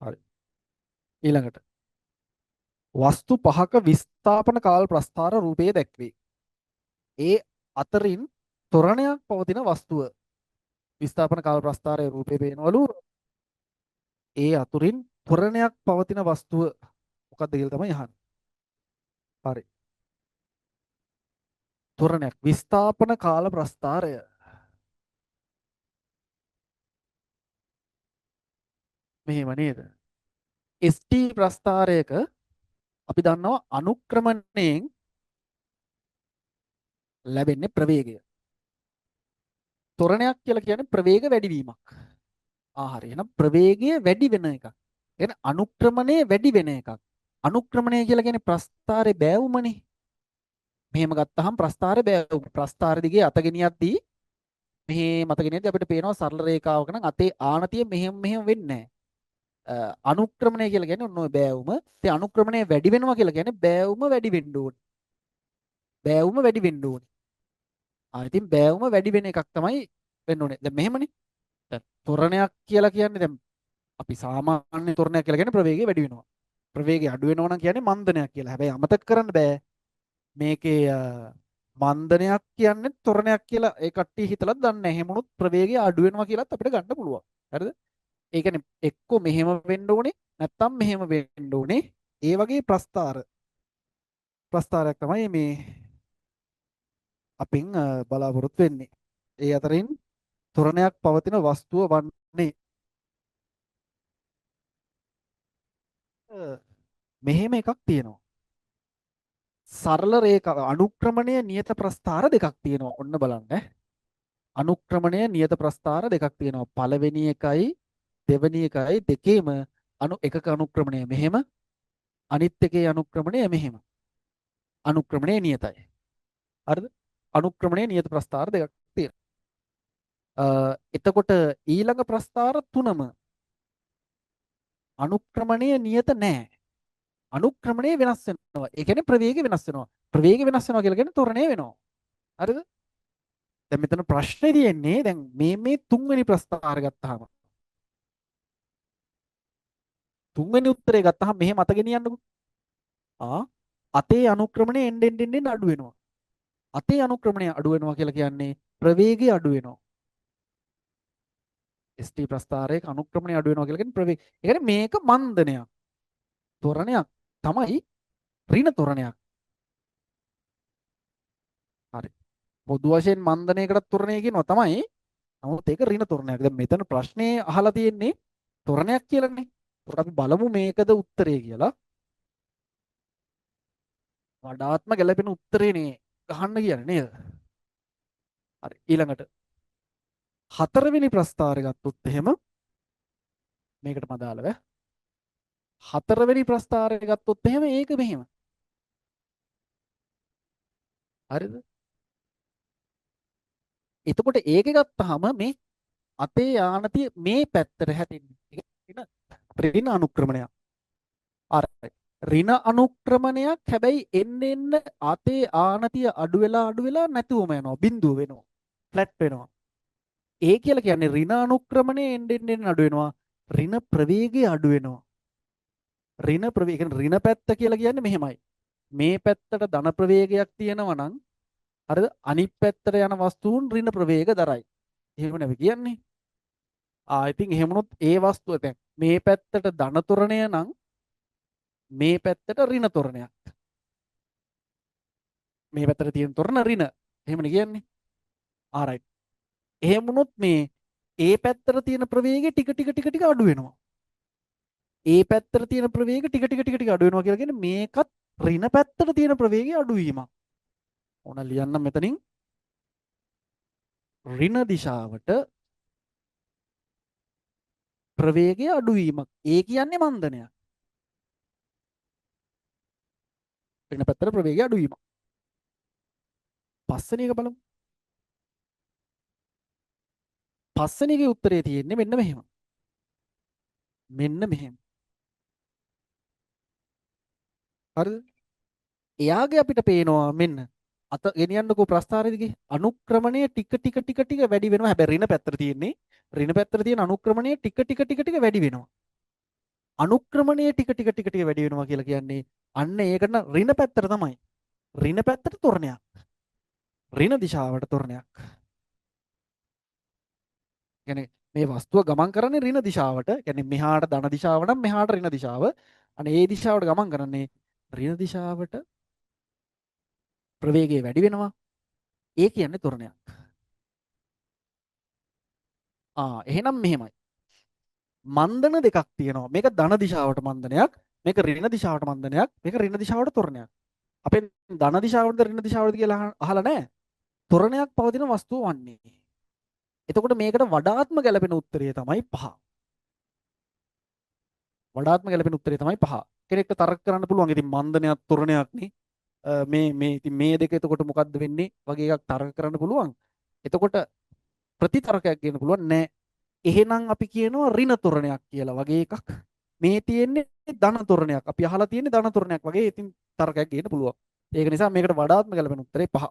හරි. ඊළඟට වස්තු පහක විස්ථාපන කාල ප්‍රස්ථාර රූපයේ දැක්වේ. ඒ අතරින් තොරණයක් පවතින වස්තුව විස්ථාපන කාල ප්‍රස්ථාරයේ රූපේ පේනවලු. ඒ අතුරින් තොරණයක් පවතින වස්තුව මොකක්ද කියලා තමයි අහන්නේ. හරි. තොරණයක් විස්ථාපන කාල ප්‍රස්ථාරය. මෙහෙම නේද? ST ප්‍රස්ථාරයක අපි දන්නවා අනුක්‍රමණයෙන් ලැබෙන්නේ ප්‍රවේගය. තොරණයක් කියලා කියන්නේ ප්‍රවේග වැඩිවීමක්. ආ හරි. එහෙනම් ප්‍රවේගය වැඩි වෙන එකක්. ඒ කියන්නේ අනුක්‍රමණය වැඩි වෙන එකක්. අනුක්‍රමණය කියලා කියන්නේ ප්‍රස්ථාරේ බෑවුමනේ. මෙහෙම ගත්තහම ප්‍රස්ථාරේ බෑවුම. ප්‍රස්ථාර දිගේ අත ගෙනියද්දී මෙහෙම අත ගෙනියද්දී අපිට පේනවා සරල රේඛාවක නම් අතේ ආනතිය මෙහෙම මෙහෙම වෙන්නේ නැහැ. අනුක්‍රමණය කියලා කියන්නේ ඔන්න ඔය බෑවුම. ඉතින් අනුක්‍රමණය වැඩි වෙනවා කියලා කියන්නේ බෑවුම වැඩි වෙන්න ඕනේ. බෑවුම වැඩි වෙන්න ඕනේ. ආ ඉතින් බෑවුම වැඩි වෙන එකක් තමයි වෙන්න ඕනේ. දැන් මෙහෙමනේ. දැන් තොරණයක් කියලා කියන්නේ දැන් අපි සාමාන්‍ය තොරණයක් කියලා කියන්නේ ප්‍රවේගය වැඩි වෙනවා. ප්‍රවේගය අඩු වෙනවා නම් කියන්නේ මන්දනයක් කියලා. හැබැයි අමතක කරන්න බෑ. මේකේ මන්දනයක් කියන්නේ තොරණයක් කියලා ඒ කට්ටිය හිතලත් දන්නේ නැහැ. එහෙම වුණොත් ප්‍රවේගය අඩු වෙනවා කියලාත් අපිට ගන්න පුළුවන්. හරිද? ඒ කියන්නේ එක්කෝ මෙහෙම වෙන්න ඕනේ නැත්තම් මෙහෙම වෙන්න ඕනේ. ඒ වගේ ප්‍රස්ථාරයක් තමයි මේ අපින් බලාපොරොත්තු වෙන්නේ. ඒ අතරින් තොරණයක් පවතින වස්තුව වන්නේ මෙහෙම එකක් තියෙනවා. සරල රේඛාව අනුක්‍රමණය නියත ප්‍රස්ථාර දෙකක් තියෙනවා. ඔන්න බලන්න. අනුක්‍රමණය නියත ප්‍රස්ථාර දෙකක් තියෙනවා. පළවෙනි එකයි දෙවෙනි එකයි දෙකේම එකක අනුක්‍රමණය මෙහෙම, අනිත් එකේ අනුක්‍රමණය මෙහෙම. අනුක්‍රමණය නියතයි. හරිද? අනුක්‍රමණය නියත ප්‍රස්ථාර දෙකක් තියෙනවා. එතකොට ඊළඟ ප්‍රස්ථාර තුනම අනුක්‍රමණය නියත නෑ. අනුක්‍රමණය වෙනස් වෙනවා. ඒ කියන්නේ ප්‍රවේගය වෙනස් වෙනවා. ප්‍රවේගය වෙනස් වෙනවා කියලා කියන්නේ තොරණය වෙනවා. හරිද? දැන් මෙතන ප්‍රශ්නේ තියෙන්නේ දැන් මේ තුන්වෙනි ප්‍රස්ථාර ගත්තාම තුන්වෙනි උත්තරේ ගත්තාම මෙහෙම අත ගෙනියන්නකෝ. අතේ අනුක්‍රමණය එන්න එන්න එන්න අඩු වෙනවා. අතේ අනුක්‍රමණය අඩු වෙනවා කියලා කියන්නේ ප්‍රවේගය අඩු වෙනවා. ST ප්‍රස්ථාරයක අනුක්‍රමණය අඩු වෙනවා කියලා කියන්නේ ප්‍රවේග. ඒ කියන්නේ මේක මන්දනයක්. තොරණයක් තමයි ඍණ තොරණයක්. හරි. පොදු වශයෙන් මන්දනයකටත් තොරණය කියනවා තමයි. නමුත් ඒක ඍණ තොරණයක්. දැන් මෙතන ප්‍රශ්නේ අහලා තියෙන්නේ තොරණයක් කියලානේ. ඒකට අපි බලමු මේකද උත්තරේ කියලා. වඩාත්ම ගැළපෙන උත්තරේ නේ ගහන්න කියන්නේ නේද? හරි. ඊළඟට හතරවෙනි ප්‍රස්ථාරය ගත්තොත් එහෙම මේකටම අදාළව හතරවෙනි ප්‍රස්ථාරය ගත්තොත් එහෙම ඒක මෙහෙම. හරිද? එතකොට ඒක ගත්තාම මේ අතේ ආනතිය මේ පැත්තට හැදෙන්නේ. ඒ කියන්නේ ඍණ අනුක්‍රමණයක්. අර ඍණ අනුක්‍රමණයක් හැබැයි එන්න එන්න අතේ ආනතිය අඩු වෙලා අඩු වෙලා නැතුවම යනවා. බිඳුව වෙනවා. ෆ්ලැට් වෙනවා. ඒ කියලා කියන්නේ ඍණ අනුක්‍රමණය එන්න එන්න එන්න අඩු වෙනවා. ඍණ ප්‍රවේගය අඩු වෙනවා. ඍණ ප්‍රවේග කියන්නේ ඍණ පැත්ත කියලා කියන්නේ මෙහෙමයි. මේ පැත්තට ධන ප්‍රවේගයක් තියෙනවා නම් හරිද? අනිත් පැත්තට යන වස්තුන් ඍණ ප්‍රවේග දරයි. එහෙම නෙවෙයි කියන්නේ. ඉතින් එහෙම වුණොත් ඒ වස්තුව දැන් මේ පැත්තට ධන තොරණය නම් මේ පැත්තට ඍණ තොරණයක්. මේ පැත්තට තියෙන තොරණ ඍණ. එහෙමනේ කියන්නේ. රයිට්. එහෙම වුණොත් මේ ඒ පැත්තට තියෙන ප්‍රවේගය ටික ටික ටික ටික අඩු වෙනවා. ඒ පැත්තට තියෙන ප්‍රවේගය ටික ටික ටික ටික අඩු වෙනවා කියලා කියන්නේ මේකත් ඍණ පැත්තට තියෙන ප්‍රවේගය අඩු වීමක්. ඕන ලියන්න මෙතනින් ඍණ දිශාවට ප්‍රවේගය අඩු වීමක්. ඒ කියන්නේ මන්දනයක්. ඍණ පැත්තට ප්‍රවේගය අඩු වීමක්. පස්වෙනි එක බලමු. පස්වෙනි එකේ උත්තරේ තියෙන්නේ මෙන්න මෙහෙම. මෙන්න මෙහෙම. හරිද? එයාගේ අපිට පේනවා මෙන්න අත ගෙනියන්නකෝ ප්‍රස්ථාරෙ දිගේ අනුක්‍රමණය ටික ටික ටික ටික වැඩි වෙනවා. හැබැයි ඍණ පැත්තට තියෙන්නේ. ඍණ පැත්තට තියෙන අනුක්‍රමණය ටික ටික ටික ටික වැඩි වෙනවා. අනුක්‍රමණය ටික ටික ටික ටික වැඩි වෙනවා කියලා කියන්නේ අන්න ඒකට ඍණ පැත්තට තමයි. ඍණ පැත්තට තොරණයක්. ඍණ දිශාවට තොරණයක්. කියන්නේ මේ වස්තුව ගමන් කරන්නේ ඍණ දිශාවට. කියන්නේ මෙහාට ධන දිශාව නම් මෙහාට ඍණ දිශාව. අන්න ඒ දිශාවට ගමන් කරන්නේ ඍණ දිශාවට ප්‍රවේගය වැඩි වෙනවා. ඒ කියන්නේ තොරණයක්. ආ එහෙනම් මෙහෙමයි. මන්දන දෙකක් තියෙනවා. මේක ධන දිශාවට මන්දනයක්, මේක ඍණ දිශාවට මන්දනයක්, මේක ඍණ දිශාවට තොරණයක්. අපෙන් ධන දිශාවටද ඍණ දිශාවටද කියලා අහලා නැහැ. තොරණයක් පවතින වස්තුව වන්නේ. එතකොට මේකට වඩාත්ම ගැලපෙන උත්තරය තමයි 5. වඩාත්ම ගැලපෙන උත්තරය තමයි 5. කෙනෙක්ට තර්ක කරන්න පුළුවන්. ඉතින් මන්දනයක් තොරණයක් නේ. මේ මේ ඉතින් මේ දෙක එතකොට මොකද්ද වෙන්නේ වගේ එකක් තර්ක කරන්න පුළුවන්. එතකොට ප්‍රතිතර්කයක් ගන්න පුළුවන් නෑ. එහෙනම් අපි කියනවා ඍණ තොරණයක් කියලා වගේ එකක්. මේ තියෙන්නේ ධන තොරණයක්. අපි අහලා තියෙන්නේ ධන තොරණයක් වගේ ඉතින් තර්කයක් ගේන්න පුළුවන්. ඒක නිසා මේකට වඩාත්ම ගැලපෙන උත්තරේ 5.